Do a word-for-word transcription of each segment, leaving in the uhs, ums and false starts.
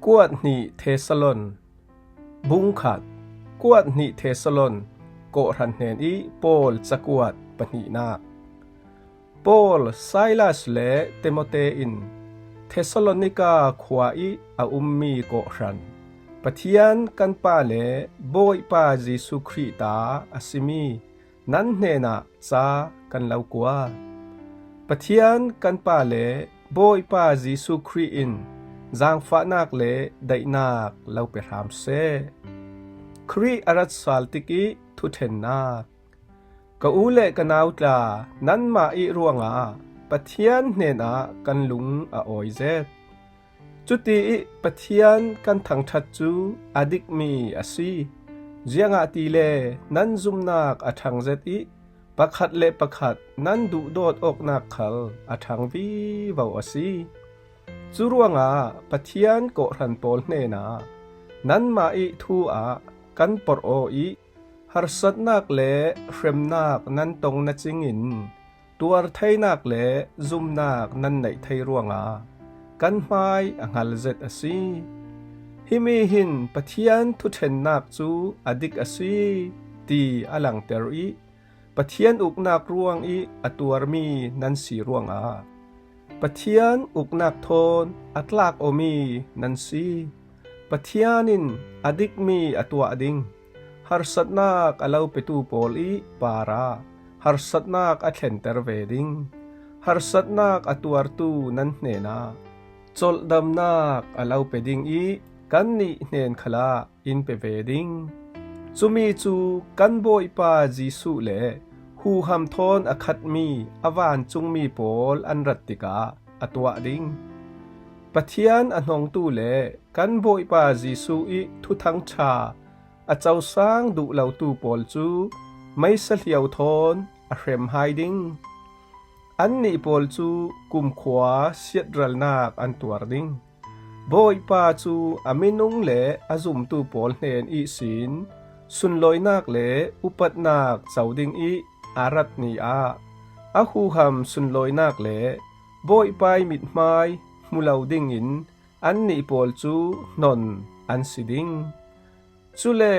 Kuat hnih Thesalon, bung khat. Kuat hnih Thesalon kawhhran hnen ih Paul cakuat pahnihnak. Paul, Silas le Timote in Thesalonika khua ih a ummi kawhhran, Pathian kan Pa le Bawipa Jesuh Khrih ta a simi nan hnenah ca kan lo kuat. Pathian kan Pa le Bawipa Jesuh Khrih in zangfahnak le daihnak lo pe hram seh. Khrih a rat sal tikih thuṭhennak. Ka u le ka nau tla, nanmah ih ruangah Pathian hnenah kan lung a awi zet. Cuti ih Pathian kan thangṭhat cu a dikmi a si. Ziangahtile nan zumnak a ṭhang zet ih pakhat le pakhat nan duhdawt awknak khal a ṭhang vivo a si. Cu ruangah Pathian kawhhran pawl hnenah nanmah ih thu ah kan porh aw ih harsatnak le hremnak nan tong na cingin tuar theinak le zumnak nan neih thei ruangah kan hmai a hngal zet a si. Himi hin Pathian thuṭhennak cu a dik a si, ti a langter ih Pathian uknak ruang ih a tuarmi nan si ruangah Pathian uknak thawn a tlak awmi nan si. Pathian in a dikmi a tuah ding, harsatnak a lo petu pawl ih parah harsatnak a thlenter ve ding, harsatnak a tuartu nan hnenah colhdamnak a lo pe ding ih kannih hnen khalah in pe ve ding. Cumi cu kan Bawipa Jesuh le huham thawn a khatmi a vancungmi pawl an rat tikah a tuah ding. Pathian a hnongtu le kan Bawipa Jesuh ih thuthang ṭha a cosang duh lotu pawl cu meisa hliau thawn a hrem hai ding. Annih pawl cu kumkhua siatralnak an tuar ding. Bawipa cu a minung le a zumtu pawl hnen ihsin sunlawinak le upatnak co ding ih a rat ni ah a huham sunlawinak le Bawipa ih mithmai hmu lo dingin annih pawl cu hnon an si ding. Cule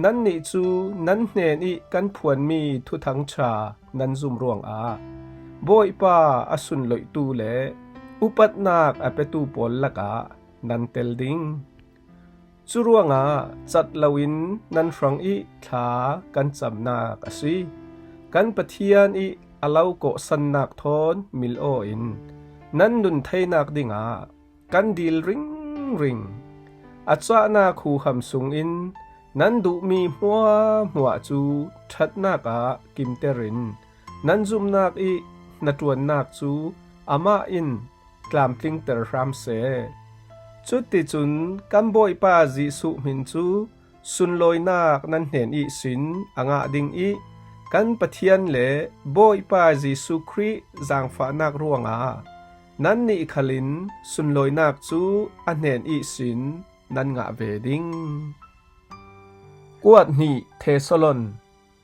nannih cu nan hnen ih kan phuanmi thuthang ṭha nan zum ruangah Bawipa a sunloihtu le upatnak a petu pawl lakah nan tel ding. Cu ruangah cat loin nan hrang ih thla kan camnak a si. Kan Pathian ih a lo kawhsannak thawn mil aw in nan nun theinak dingah kan dil ringring. A cahnak huham sungin nan duhmi hmuahhmuah cu ṭhatnak ah kimter in nan zumnak ih hnaṭuannak cu amah in tlamtlingter hram seh. Cuticun kan Bawipa Jesuh hmin cu sunlawinak nan hnen ihsin a ngah ding ih kan Pathian le Bawipa Jesuh Khrih zangfahnak ruangah nannih khalin sunlawinak cu a hnen ihsin nan ngah ve ding. Kuat hnih Thesalon,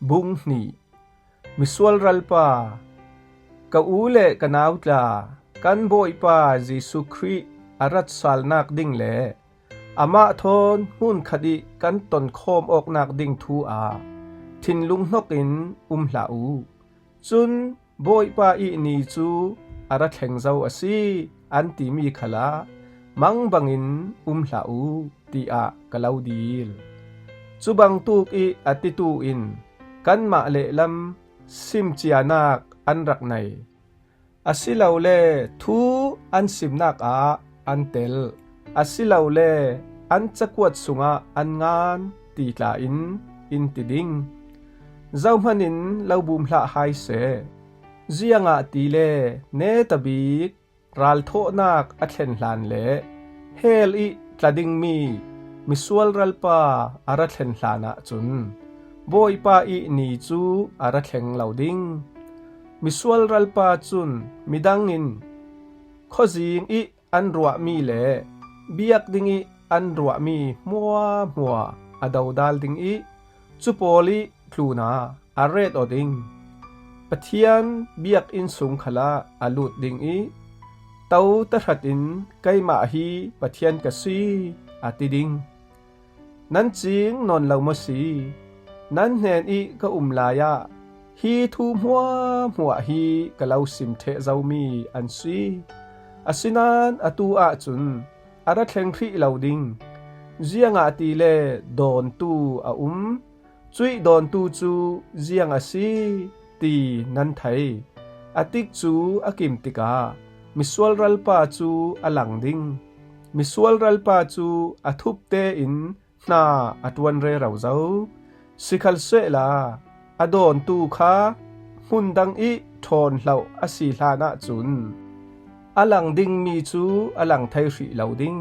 bung hnih. Misual ralpa, ka u le ka nau tla, kan Bawipa Jesuh Khrih a ratsalnak ding le amah thawn hmunkhat ih kan tonkhawm awknak ding thu ah thinlung hnokin um hlah u. Cun Bawipa ih ni cu a ra thleng zo a si, an timi khalah mang bangin um hlah u, tiah ka lo dil. Cu bangtuk ih a titu in kanmah lehlam simcianak an rak nei. Asilole thu an simnak ah an telh, asilole an cakuat sungah an ngan ti tla in in ti ding. Zohman in lo bum hlah hai seh. Ziangahtile netabik ralthawhnak a thlen hlan le hell ih tla dingmi misual ralpa a ra thlen hlan ahcun Bawipa ih ni cu a ra thleng lo ding. Misual ralpa cun midang in khuazing ih an ruahmi le biak dingih an ruahmi hmuahhmuah a dodal ding ih cu pawl ih tlunah a ret aw ding. Pathian biakinn sung khalah a lut ding ih to tahratin keimah hi Pathian ka si, a ti ding. Nan cing nawn lo maw si? Nan hnenih ka um lai-ah hi thu hmuahhmuah hi ka lo sim ṭheh zomi an si. Asinain atu ahcun a ra thleng hrih lo ding, ziangahtile dawntu a um. Cuih dawntu cu ziang a si ti nan thei. A tikcu a kim tikah misual ralpa cu a lang ding. Misual ralpa cu a thup tein hna a ṭuan rero zo. Sikhalsehla a dawntu kha hmun dang ih ṭhawn hloh a si hlan ahcun a lang dingmi cu a lang thei hrih lo ding.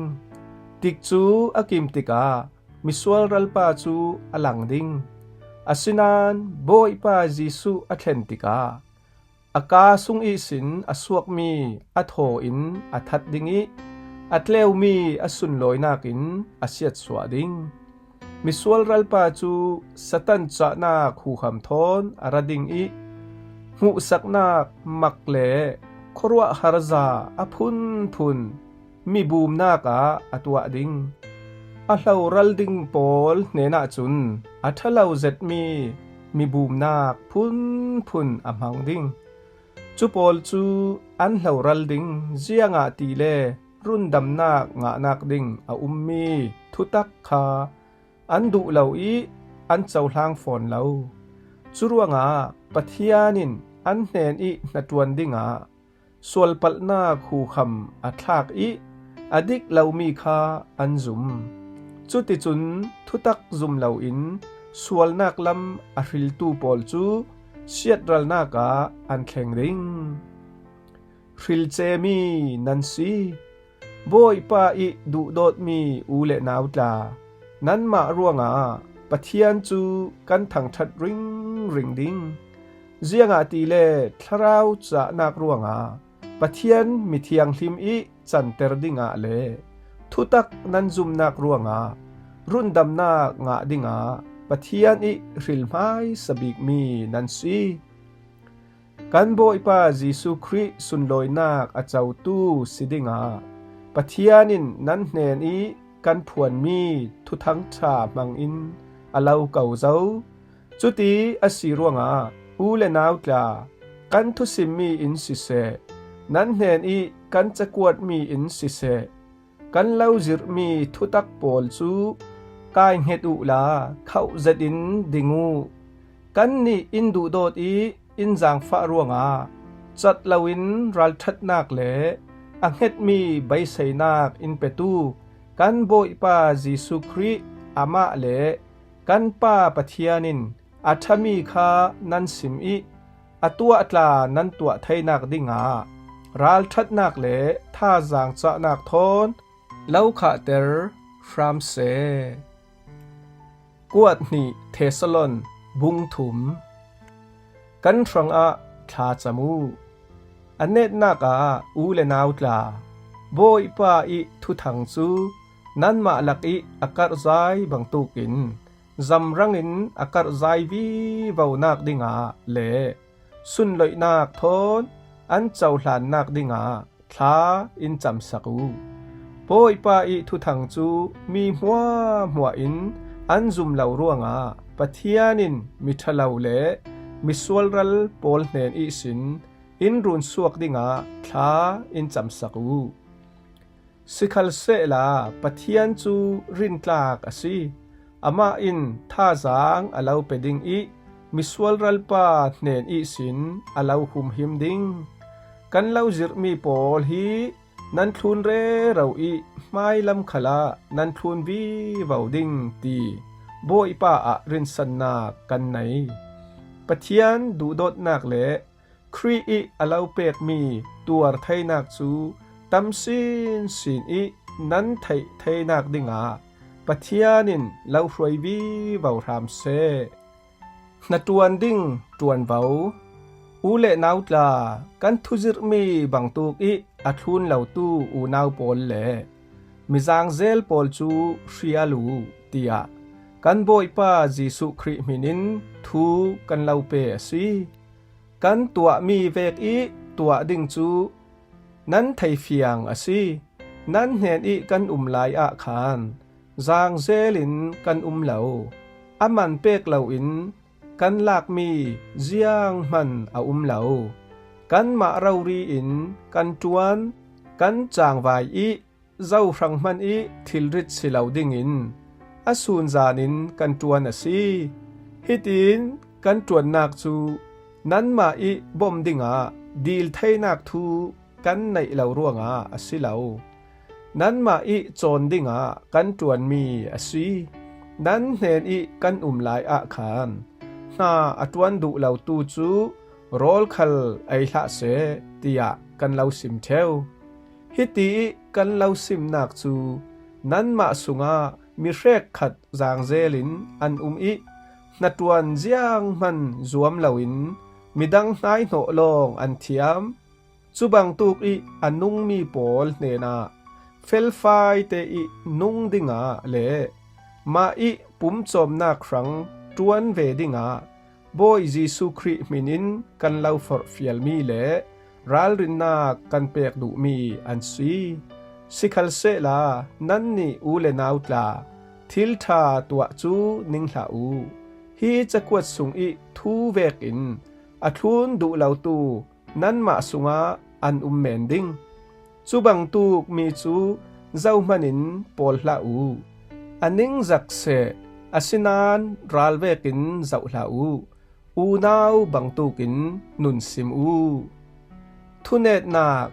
Tikcu a kim tikah misual ralpa cu a lang ding. Asinain Bawipa Jesuh a thlen tikah a kaa sung ihsin a suakmi a thaw in a that ding ih a tleumi a sunlawinak in a siatsuah ding. Misual ralpa cu Satan cahnak huham thawn a ra ding ih hmuhsaknak mak le khuaruahhar za a phunphun mibumnak ah a tuah ding. A hloral ding pawl hnenah cun a ṭha lo zetmi mibumnak phunphun a hmang ding. Cu pawl cu an hloral ding, ziangahtile rundamnak ngahnak ding a ummi thutak kha an duh lo ih an cohlang fawn lo. Curuangah Pathian in an hnenih hnaṭuan dingah sualpalhnak huham a thlak ih a dik lomi kha an zum. Cuticun thutak zum loin sualnak lam a hriltu pawl cu siatralnak ah an thleng ding. Hrilcemi nan si. Bawipa ih duhdawtmi u le nau tla, nanmah ruangah Pathian cu kan thangṭhat ringring ding. Ziangahtile thlarau cahnak ruangah Pathian mithianghlim ih canter dingah le thutak nan zumnak ruangah rundamnak ngah dingah Pathian ih hril hmaisa bikmi nan si. Kan Bawipa Jesuh Khrih sunlawinak a cotu si dingah Pathian in nan hnenih kan phuanmi Thuthang ṭha hmangin a lo ko zo. Cuti a si ruangah u le nau tla, kan thusimmi in siseh, nan hnenih kan cakuatmi in siseh, kan lo zirhmi thutak pawl cu kaihnget uhla khauh zetin ding uh. Kannih in duhdawt ih in zaangfah ruangah cat loin ralṭhatnak le a hngetmi beiseinak in petu kan Bawipa Jesuh Khrih amah le kan Pa Pathian in a ṭhami kha nan sim ih a tuah tla nan tuah theinak dingah ralṭhatnak le thazaang cahnak thawn lo khahter hram seh. Kuat hnih Thesalon bung thum. Kan hrangah thlacam uh. A netnak ah u le nau tla, Bawipa ih thuthang cu nanmah lakih a karhzai bangtukin zamrangin a karhzai vivonak dingah le sunloihnak thawn an cohlannak dingah thla in camsak uh. Bawipa ih thuthang cu mi hmuahhmuah in an zum lo ruangah Pathian in miṭhalo le misual ral pawl hnen ihsin in runsuak dingah thla in camsak uh. Sikhalsehla Pathian cu rintlak a si. Amah in thazaang a lo pe ding ih misual ralpa hnen ihsin a lo humhim ding. Kan lo zirhmi pawl hi nan thlun rero ih hmailam khalah nan thlun vivo ding ti Bawipa ah rinsannak kan nei. Pathian duhdawtnak le Khrih ih a lo pekmi tuar theinak cu tam sinsin ih nan theih theinak dingah Pathian in lo hruai vivo hram seh. Hnaṭuan ding ṭuanvo. U le nau tla, kan thuzirhmi bangtuk ih a thlun lotu unau pawl le mizang zel pawl cu hrial uh, tiah kan Bawipa Jesuh Khrih hmin in thu kan lo pe a si. Kan tuahmi vek ih tuah ding cu nan theifiang a si. Nan hnenih kan um lai ah khan zaangzelin kan um lo. A man pek loin kan lakmi zianghman a um lo. Kanmah rori-in kan ṭuan, kan cangvai ih zohrang hmanh ih thilrit si lo dingin a sunzanin kan ṭuan a si. Hitiin kan ṭuannak cu nanmah ih bawm dingah dil theinak thu kan neih lo ruangah a si lo. Nanmah ih cawn dingah kan ṭuanmi a si. Nan hnenih kan um lai ah khan hna a ṭuan duh lotu cu rawl khal ei hlah seh, tiah kan lo sim ṭheu. Hitiih kan lo simnak cu nanmah sungah mi hrekkhat zaangzelin an um ih hnaṭuan zianghman zuam loin midang hnaihnawh lawng an thiam. Cubangtuk ih a nungmi pawl hnenah felfai te ih nung dingah le mah ih pumcawmnak hrang ṭuan ve dingah Bawi Jesuh Khrih hmin in kan lo forhfialmi le ralrinnak kan pek duhmi an si. Sikhalsehla nannih u le nau tla, thil ṭha tuah cu ning hlah u. Hi cakuat sungih thu vekin a thlun duh lotu nanmah sungah an um men ding. Cubangtuk mi cu zohman in pawl hlah u. A ningzak seh, asinain ral vekin zoh hlah u. Unau bangtukin nun sim u. Thunetnak,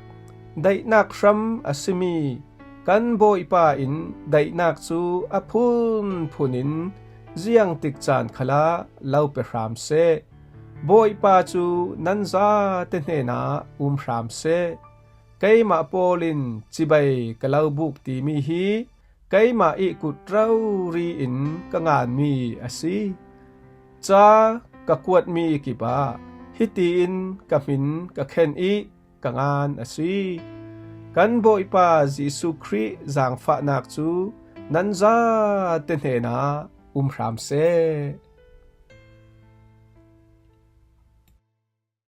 daihnak hram a simi kan Bawipa in daihnak cu a phunphun in ziangtik caan khalah lo pe hram seh. Bawipa cu nan zate hnenah um hram seh. Keimah pawl in cibai ka lo buk timi hi keimah ih kut rori in ka nganmi a si. Ca ka kuatmi kipah hitiin ka hmin ka khen ih ka ngan a si. Kan Bawipa Jesuh Khrih zaangfahnak cu nan zate hnenah um hram seh.